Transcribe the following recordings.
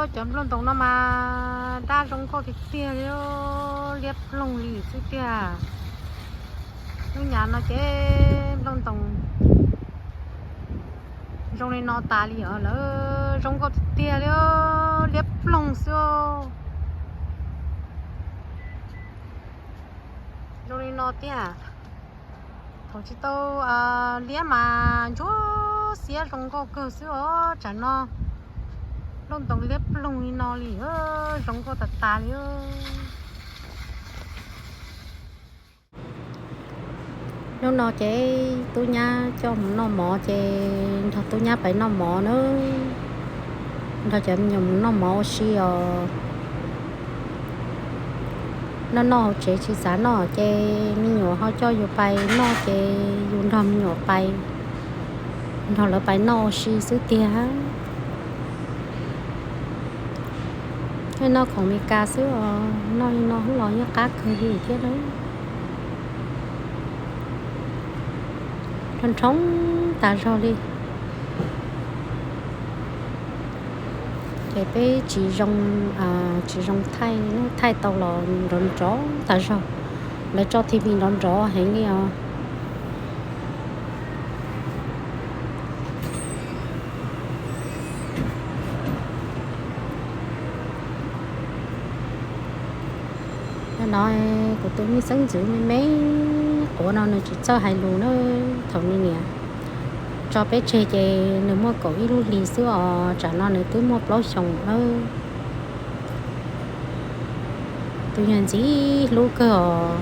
Cov nplooj ntoos no mas dab zoo nkauj tiag tiag li, liab ploog li xwb tiag. Lub nyam no ces nplooj ntoos zoo li no tas li os lawm, zoo nkauj tiag tiag li, liab ploog xwb. Zoo li no tiag. Thaum tsis tau liab mas ntsuab xiab zoo nkauj kawg xwb os. Tsam no nplooj ntoos liab ploog li no li, zoo nkauj tas tas li. Hnub no ces tub nyab coj mus noj mov ces nrog tub nyab pais noj mov na, nrog cov me nyuam mus noj mov ua si os. Noj noj hauv tsev tsis xav noj ces me nyuam ho coj yus pais noj ces yus nrog me nyuam pais, nrog lawv pais noj ua si xwb tiag. Noj khoom Meskas xwb os, noj li no los yeej qab kawg li thiab na. Nrhoo tas zog li. Ces peb tsis zoo, tsis zoo thaij, thaij tau los nrov nrov tas zog. Lawv tso T V nrov nrov heev li os. Nim no kuv tus me xeeb ntxwv me me quav no nws tsis txawj hais lus na, thaum nws niam tso peb tseg ces nws muaj kaum ib lub hlis xwb os, tsam no nws twb muaj plaub xyoos lawm. Tus nyuag ntxim hlub kawg os.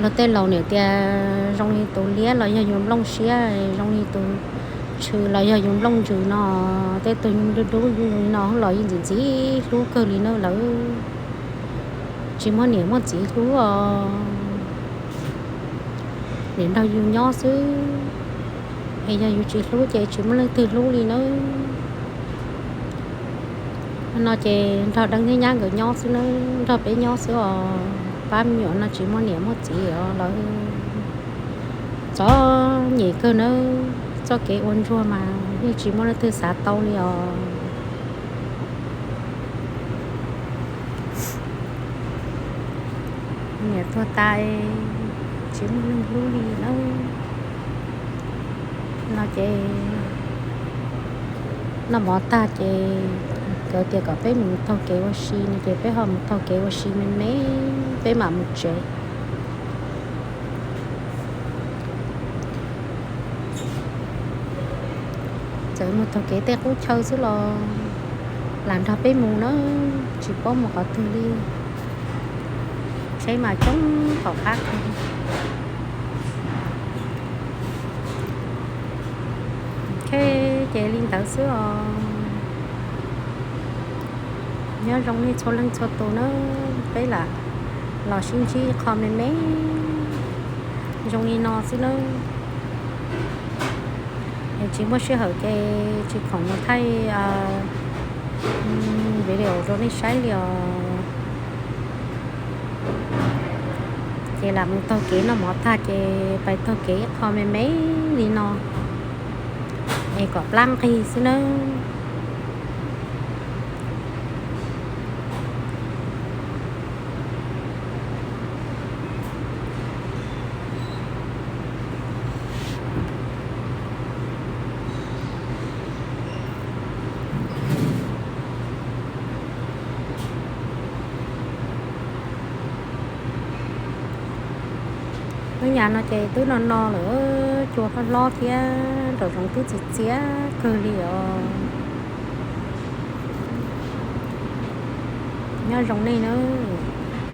Luag tej laus niam tias zoo li tus liab los yog yus nplooj siab, zoo li tus tshw los yog yus nplooj ntsws no, tej tug dub dub li no los yeej ntxim ntxim hlub kawg li na lawm. Tsis muaj niam muaj txiv hlub os, niam nrog yus nyob xwb, es yog yus tsis hlub ces tsis muaj leej twg hlub li nawb. No ces nrog Deeb thiab Nyab nkawd nyob xwb nawb, nrog peb nyob xwb os, pab me nyuam no tsis muaj niam muaj txiv os lawm. Txom nyem kawg nawb, txoj kev ua ntsuag mas yeej tsis muaj leej twg xav tau li os. Niam tuag tas tsis muaj neeg hlub li nawb. No ces noj mov tag ces nkawd tias kom peb mus taug kev ua si no ces peb ho mus taug kev ua si me me, peb mam mus tsev. Txawm mus taug kev tej qub chaw xwb los lam nrog peb mus na, tsis paub mus qhov twg li. Tsheb mas coob tom qab. Ok, ces li ntawd xwb os. Nyob zoo nej txhua leej txhua tus na, peb lam los sib ntsib qho me me zoo li no xwb nawb. Es tsis muaj sij hawm ces tsis khoom mus thaij video rau nej saib li os. Ces lam mus taug kev noj mov tag ces pais taug kev ib qho me me li no, es kom plab nqig xwb nawb. Lub nyam no ces twb no no lawm, cua hlob hlob thiab nraum zoov twb txias txias kawg li os. Nyob zoo nej nawb.